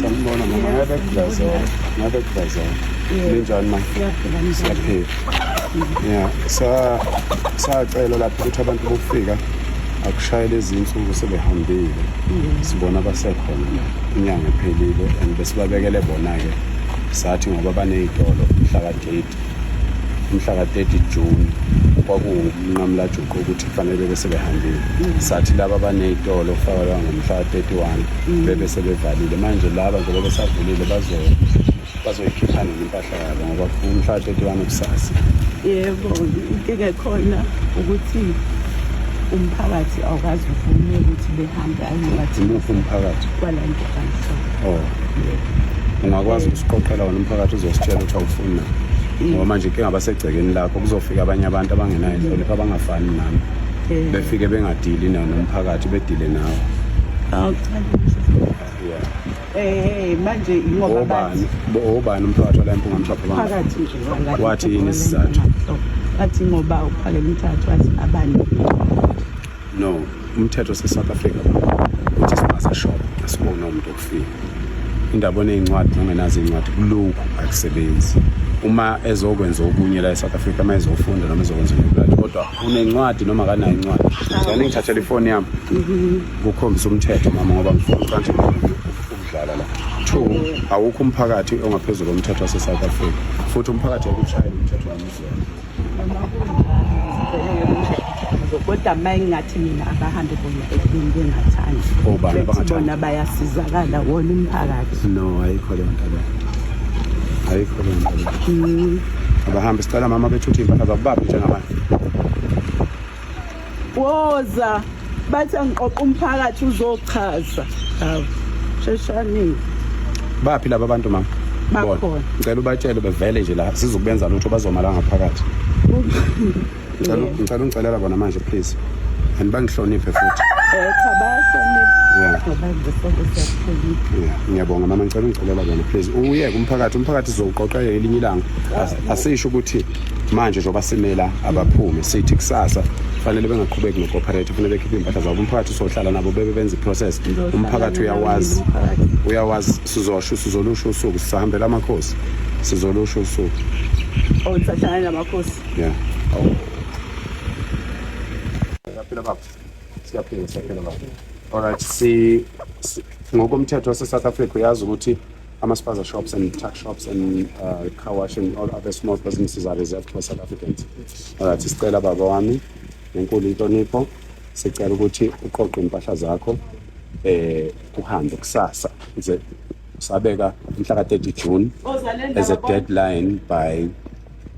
Sanibona mama, ngabe kudlazela, ngabe kudlazela. Ninjani ma? Siyaphila. Yeah, sa sacela lapho ukuthi abantu bokufika akushayele izinsuku sebehambile. Sibona basekhona la. Inyanga ephelile and besibabekele bona-ke sathi ngoba baney'tolo mhla ka-30 mhla ka-30 June kwakuwumnqamulajuqu ukuthi kufanele bebe sebehambile. Sathi laba abaney'tolo kufakelwa ngomhla ka-31 bebe sebevalile. Manje laba njengoba besavulile bazoyikhipha nini impahla yabo ngoba umhla ka-31 kusasa. Yebo, inkinga ekhona ukuthi umphakathi awukaze uvume ukuthi behambe ayi Imuphi umphakathi? kwala Mpumalanga. Oh. Ungakwazi ukusiqoqela wona umphakathi uzositshela ukuthi awufuni na. Ngoba manje inkinga basegcekeni lakho kuzofika abanye abantu abangenayo inhlonipho abangafani nami. Befike bengadili nawo nomphakathi bedile nawe. Awu cha. Yeah. Manje ingoba Obani obani umphakathi wala eMpungamhlophe banga. Phakathi nje wala. Wathi yini isizathu? Wathi ngoba uphakela umthathu wathi abani. No, umthetho wase-South Africa uthi spaza shop asibone umuntu okufika. Indaba oney'ncwadi nongenazo iy'ncwadi kulokhu akusebenzi. Uma ezokwenza okunye la e-South Africa, uma ezofunda noma ezokwenza okunye, kodwa unencwadi noma akanayo incwadi. Ngicela ngithathele ifoni yami kukhombisa umthetho mama ngoba ngifuna ukuthi ukudlala la. Two, awukho umphakathi ongaphezulu komthetho wase-South Africa futhi umphakathi akushayela umthetho wamuzwela. Kodwa uma engathi mina abahambe bona ekubeni bengathandi. Obani Bethi abangathandi? bona bayasizakala wona umphakathi. No, ayikho leyo nto leyo. Ayikho leyo nto leyo. Abahambe sicela mama bethuthe iy'mpahla zabo baphi njengamanje. Woza bathi angiqoqa umphakathi uzochaza. Hawu sheshani. Baphi laba bantu mama? Bona. Bakhona. Ngicela ubatshele bevele nje la sizokubenza lutho bazoma la ngaphakathi. Ngicela ngicela ungicelela bona manje please. And bangihloniphe futhi. Cha bayahlonipha. Yeah. Ngoba nje sonke siyahlonipha. Yeah, ngiyabonga mama ngicela ungicelela bona please. Uyeke umphakathi, umphakathi sizowuqoqa elinye ilanga. Asisho ukuthi manje njengoba simela abaphume sithi kusasa fanele bengaqhubeki no-cooperate fanele bekhiphe iy'mpahla zabo umphakathi uzohlala nabo bebe benza i-process umphakathi uyawazi uyawazi sizosho sizolusho usuku sisahambela amakhosi sizolusho usuku. Oh, nisahlangana namakhosi. Yeah. Siyaphila baba. Siyaphila, siyaphila baba. All right, si ngokomthetho wase South Africa uyazi ukuthi ama spaza shops and tuck shops and car wash and all other small businesses are reserved for South Africans. All right, sicela baba wami ngenkulu inhlonipho sicela ukuthi uqoqe impahla zakho uhambe kusasa nje sabeka umhla ka 30 June as a deadline by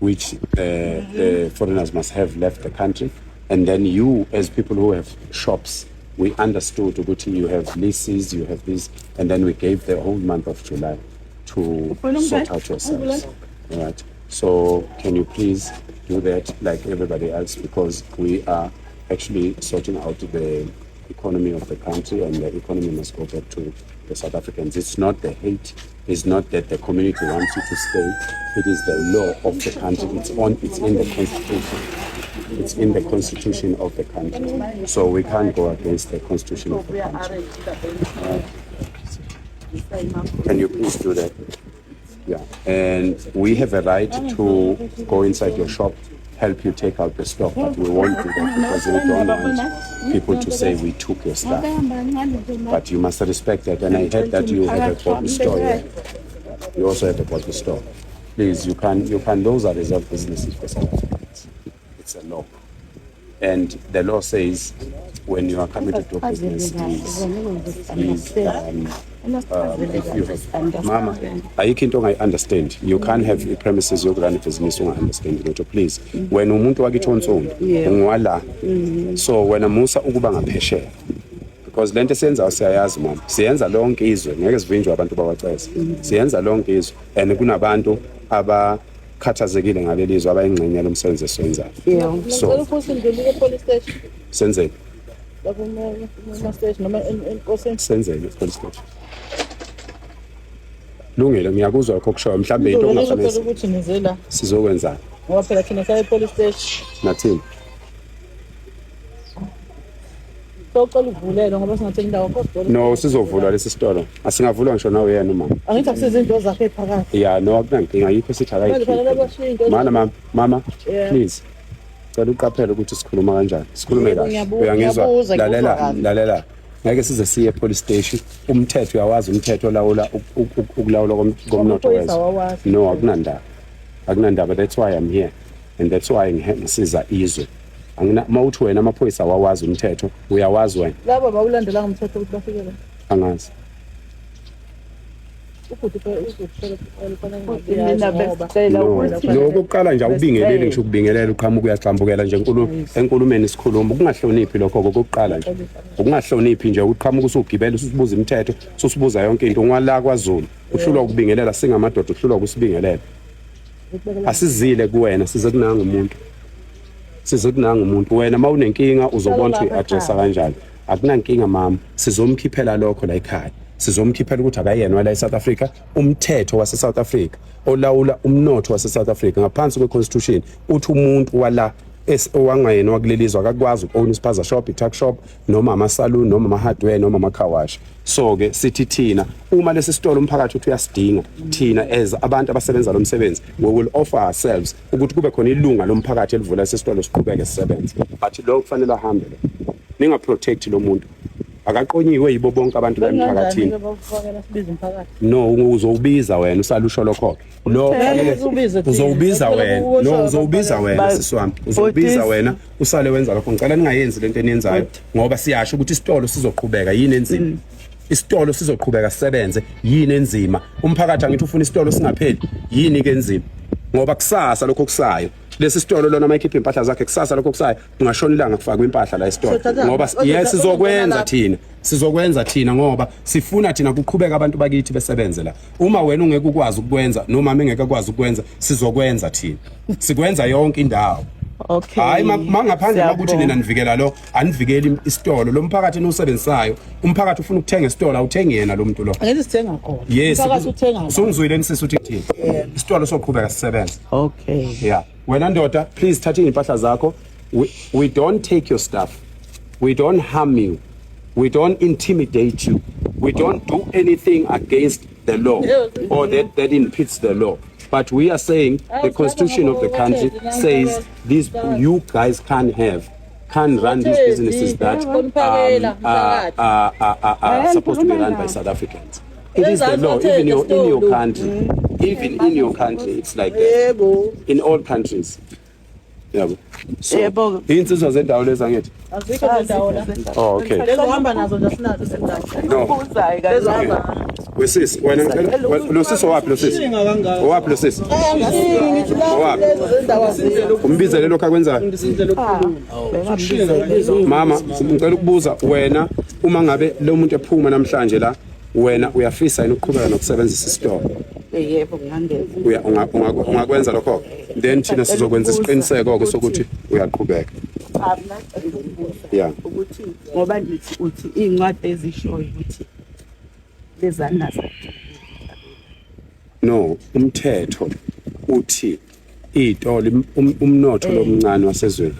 which the foreigners must have left the country. And then you, as people who have shops, we understood ukuthi you have leases, you have this, and then we gave the whole month of July to sort out yourselves. All right. So can you please do that like everybody else, because we are actually sorting out the economy of the country, and the economy must go back to the South Africans. It's not the hate, it's not that the community wants you to stay, it is the law of the country. It's in the constitution. It's in the constitution of the country. So we can't go against the constitution of the country. Can you please do that? Yeah. And we have a right to go inside your shop, help you take out the stock, but we won't do that because we don't want people to say we took your stuff. But you must respect that. And I heard that you have a bottle store here. You also have a bottle store. Please, you can, those are reserved businesses for South Africans. It's a law. And the law says when you are coming to do business, please, if you have, Mama, ayikho into ongayi-understand. You can't have i-premises yokurun ibhizinisi unga-understand lutho, please. Wena umuntu wakithi onsundu, ungwala. So wena musa ukuba ngaphesheya. Because lento esiyenzayo siyayazi mama. Siyenza lonke izwe, ngeke sivinjwe abantu bawaceza. Siyenza lonke izwe and kunabantu abakhathazekile ngaleli zwe abayingxenye lomsebenzi esiwenzayo. So Ngicela ukuthi ngidlulile e-police station. Senzeni? Lapho ema station noma enkosini. Senzeni e-police station? Lungile, ngiyakuzwa lokho okushoyo. Mhlambe into Ngizovele ongafanele phela ukuthi nize la. Sizokwenzani? Ngoba phela thina saye e-police station. Nathini? Socela ukuvulelwa ngoba singathengi indawo kodwa. No, sizovulwa lesi sitolo. Asingavulwa ngisho nawe yena umama. Angithi akusiza into zakhe ephakathi. Yeah, no, akunankinga, ayikho sithi Manje fanele akayikhiphe. bashiye into. Mana mama, mama, Yeah. please. Cela uqaphele ukuthi sikhuluma kanjani. Sikhulume Yebo, kahle. ngiyabuza, Uyangizwa? ngikuzwa Lalela, kahle. lalela. Ngeke size siye police station. Umthetho uyawazi, umthetho olawula ukulawulwa komnotho Amaphoyisa wezwe. awawazi. No, akunandaba. Akunandaba. That's why I'm here. And that's why ngisiza izwe. Angina mawuthi wena amaphoyisa awawazi umthetho, uyawazi wena. Laba bawulandelanga umthetho ukuthi bafike la. Angazi. Ubhuti phela kufanele Mina ngoba besicela No, ukuthi no, okokuqala nje awubingeleli, ngisho ukubingelela uqhamuka uyaxambukela nje enkulumeni sikhuluma, ukungahloniphi lokho okokuqala nje, ukungahloniphi nje uqhamuka usugibela ususibuza imithetho, ususibuza yonke into. Ngwala kwaZulu uhlulwa ukubingelela, singamadoda uhlulwa ukusibingelela. Asizile kuwena, size kunanga umuntu, size kunanga umuntu. Wena uma unenkinga uzobona ukuthi uyi-addressa kanjani. Akunankinga mama, sizomkhiphela lokho la ekhaya, sizomkhiphela ukuthi akayena wala e-South Africa. Umthetho wase-South Africa olawula umnotho wase-South Africa ngaphansi kwe-constitution uthi umuntu wala owangayena wakuleli zwe akakwazi uku-own ispaza shop, i-tuck shop, noma ama-saloon, noma ama-hardware, noma ama-car wash. So-ke sithi thina uma lesi sitolo umphakathi uthi uyasidinga, thina as abantu abasebenza lo msebenzi, we will offer ourselves ukuthi kube khona ilunga lomphakathi elivula lesi sitolo, siqhubeke sisebenze. But lo kufanele ahambe lo, ningaprotect lo muntu, akaqonyiwe yibo bonke abantu la emphakathini. Bakufakela sibiza umphakathi. No, uzowubiza wena, usale usho lokho lo. Ngeke ubize thina. Uzowubiza wena, no, Usho uzowubiza wena, sisi wami, uzowubiza wena, usale wenza lokho. Ngicela ningayenzi lento eniyenzayo ngoba siyasho ukuthi isitolo sizoqhubeka. Yini enzima? Isitolo sizoqhubeka sisebenze, yini enzima? Umphakathi angithi ufuna isitolo singapheli? Yini ke enzima? Ngoba kusasa lokho kusayo lesi sitolo lona mayikhipha impahla zakhe, kusasa lokho kusayo kungashona ilanga kufakwe impahla la esitolo. Ngoba yes, sizokwenza thina, sizokwenza thina ngoba sifuna thina kuqhubeka abantu bakithi besebenze la. Uma wena ungeke ukwazi ukwenza noma engeke akwazi ukwenza, sizokwenza thina, sikwenza yonke indawo. Okay. Hayi, mangaphandle makuthi Siyabonga. nina nivikela lo, anivikeli isitolo lo mphakathi eniwusebenzisayo. Umphakathi ufuna ukuthenga isitolo, awuthengi yena lo muntu lo. Angithi sithenga khona. Yes. Umphakathi uthenga khona. Sungizwile nisisi uthi kuthini? Isitolo soqhubeka sisebenze. Okay. Yeah, wena ndoda, please thatha iy'mpahla zakho. We don't take your stuff, we don't harm you, we don't intimidate you, we don't do anything against the law or that impedes the law, but we are saying the constitution of the country says this: you guys can't run these businesses that are supposed to be run by South Africans. It is the law, even in your country, even in your country, it's like that. Yebo. In all countries. Yabo. So, Yebo. Insizwa zendawo lezi angithi. Azikho izindawo la. Oh, okay. Lezo hamba nazo nje sinazo izindawo. No. Ubuzayo Lezo kanje. hamba. Wesisi, wena ngicela lo sisi owaphi lo sisi? Owaphi lo sisi? Ngithi la Owaphi? lezo zendawo azikho. Umbizele lokho akwenzayo. Mama, ngicela ukubuza wena, uma ngabe lo muntu ephuma namhlanje la, wena uyafisa yini ukuqhubeka nokusebenzisa isitolo? Yebo, ngangeza. Ungakwenza lokho? Then thina sizokwenza isiqiniseko ke sokuthi uyaqhubeka. Cha, mina ngicela ukubuza ukuthi ngoba nithi uthi iy'ncwadi ezishoyo ukuthi lezanazo. No, umthetho uthi iy'tolo umnotho lomncane wasezweni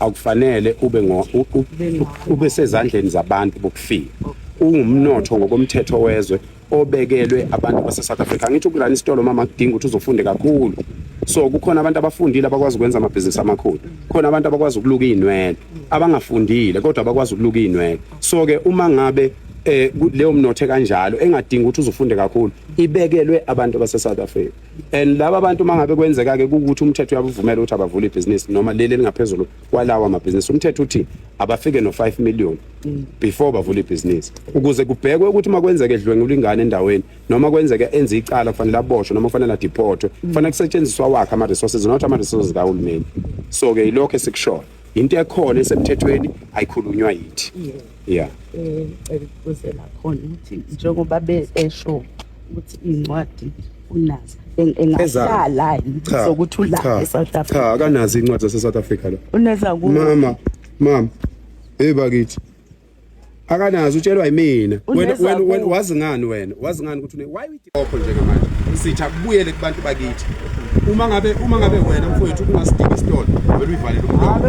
akufanele ube ube sezandleni zabantu bokufika. Ungumnotho ngokomthetho wezwe obekelwe abantu base-South Africa. Angithi ukurana isitolo, mama, kudinga ukuthi uzofunde kakhulu. So kukhona abantu abafundile abakwazi ukwenza amabhizinisi amakhulu, khona abantu abakwazi ukuluka iy'nwele, abangafundile kodwa abakwazi ukuluka iy'nwele. So-ke uma ngabe leyo mnotho kanjalo engadingi ukuthi uzufunde kakhulu ibekelwe abantu base South Africa, and laba bantu mangabe kwenzeka ke ukuthi umthetho uyabuvumela ukuthi abavule ibhizinisi noma leli elingaphezulu kwalawa amabhizinisi, umthetho uthi abafike no 5 million before bavule ibhizinisi, ukuze kubhekwe ukuthi makwenzeke edlwengula ingane endaweni noma kwenzeke enze icala kufanele aboshwe noma kufanele adeportwe, kufanele kusetshenziswa wakhe ama resources, not ama resources kahulumeni. So ke yilokho esikushoyo, into ekhona esemthethweni ayikhulunywa yithi, yeah. Ngicela ukubuzela khona ukuthi njengoba esho ukuthi iy'ncwadi unazo, engahlala yini sokuthi ula Cha, e-South Africa? Cha, akanazo incwadi zase South Africa lo. Uneza ku Mama, mama, hey bakithi, akanazo, utshelwa yimina wena. Uneza Wena wazi ngani wena? Wazi ngani ukuthi why we opho njengamanje sithi akubuyele kubantu bakithi? Uma ngabe wena mfowethu ungasidingi isitolo, vele uyivalele umlomo,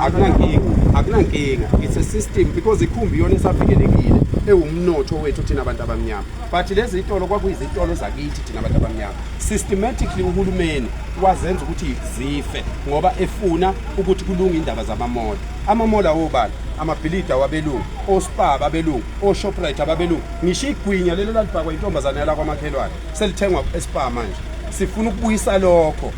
akunankinga. Akunankinga, it's a system because ikhumbi iyona esavikelekile ewumnotho wethu thina abantu abamnyama, but lezi zitolo kwakuyizitolo zakithi thina abantu abamnyama. Systematically uhulumeni wazenza ukuthi zife ngoba efuna ukuthi kulunge indaba zama-mall. Ama-mall awobani? Amabhilidi wabelungu, oSpar babelungu, oShoprite ababelungu. Ngisho igwinya lelo lalibhakwa intombazane yala kwamakhelwane selithengwa eSpar. Manje sifuna ukubuyisa lokho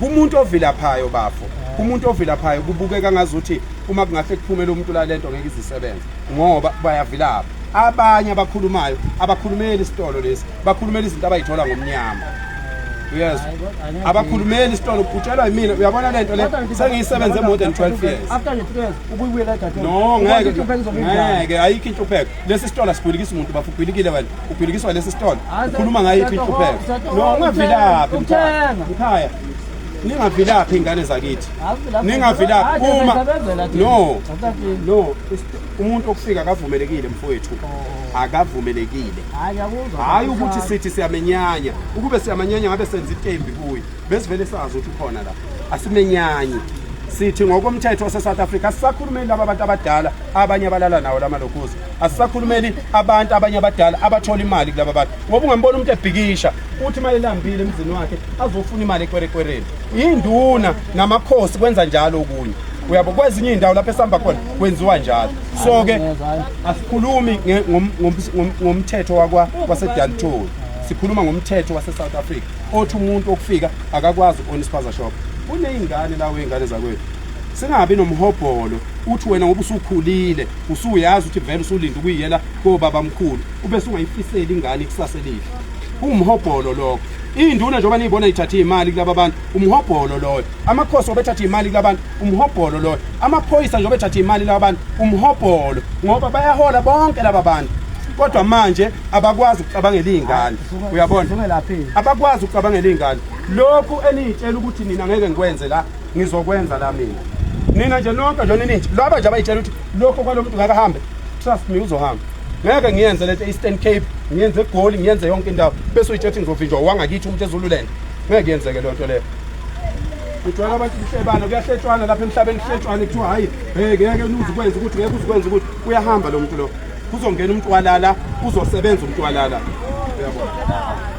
kumuntu ovilaphayo, bafo, kumuntu ovilaphayo. Kubukeka ngazuthi uma kungahle kuphume lo muntu lalento ngeke izisebenze ngoba bayavilapha. Abanye abakhulumayo abakhulumeli isitolo lesi, bakhulumela izinto abayithola ngomnyama. Uyezwa, abakhulumeli isitolo, utshelwa yimina. Uyabona lento le sengiyisebenze more than 12 years. After the 3 years ubuyibuyela egadeni. No, ngeke. Inhlupheko izobe injani? Ngeke, ayikho inhlupheko. Lesi sitolo asibhulikisi umuntu, bafo. Ubhilikile wena, ubhilikiswa lesi sitolo. Hayi, Ukhuluma ngayiphi inhlupheko? No, ungavilaphi, mkhaya. Ukuthenga. Mkhaya, ningavilaphi, ingane zakithi, ningavilaphi. Uma no umuntu okufika akavumelekile, mfowethu, akavumelekile. Hayi, ngiyakuzwa. Hayi ukuthi sithi siyamenyanya. Ukube siyamenyanya ngabe senza intembi kuye, besivele sazi ukuthi ukhona la. Asimenyanyi, sithi ngokomthetho wase-South Africa. Asisakhulumeli laba abantu abadala abanye abalala nawo lamalokhuza, asisakhulumeli abantu abanye abadala abathola imali kulaba bantu, ngoba ungambona umuntu ebhikisha uthi uma elambile emzini wakhe azofuna imali ekwerekwereni. Induna namakhosi kwenza njalo okunye, uyabo. Kwezinye iy'ndawo lapho esihamba khona kwenziwa njalo. So-ke asikhulumi ngomthetho waseDalton, sikhuluma ngomthetho wase-South Africa othi umuntu okufika akakwazi uku-owna ispaza shop. Kuney'ngane lawo, iy'ngane zakwethu, singabi nomhobholo uthi wena ngoba usukhulile usuyazi ukuthi vele usulinde ukuyiyela kobabamkhulu ube sungayifiseli ingane ikusasa elihle. Kuwumhobholo lokho. Iy'nduna njengoba niyibona yithathe iy'mali kulaba bantu, umhobholo loyo. Amakhosi obethatha iy'mali kulaba bantu, umhobholo loyo. Amaphoyisa njengoba ethatha iy'mali kulaba bantu, umhobholo, ngoba bayahola bonke laba bantu, kodwa manje abakwazi ukucabangela iy'ngane, uyabona? Zungelaphile. Abakwazi ukucabangela iy'ngane. Lokhu eniyitshela ukuthi nina ngeke ngikwenze la, ngizokwenza la mina. Nina nje nonke nje nininje laba nje abayitshela ukuthi lokho kwalo muntu ngeke ahambe, trust me, uzohamba. Ngeke ngiyenze lento e-Eastern Cape, ngiyenze eGoli, ngiyenze yonke indawo, bese uyitshela ukuthi ngizovinjwa wangakithi umuntu eZululand. Ngeke yenzeke leyo nto leyo. Kujwayela abantu kuhlebana, kuyahletshwana lapha emhlabeni, kuhletshwane, kuthiwa hhayi, hey, ngeke uzukwenza ukuthi, ngeke uzukwenza ukuthi. Uyahamba lo muntu lo, kuzongena umuntu walala, uzosebenza umuntu walala, uyabona?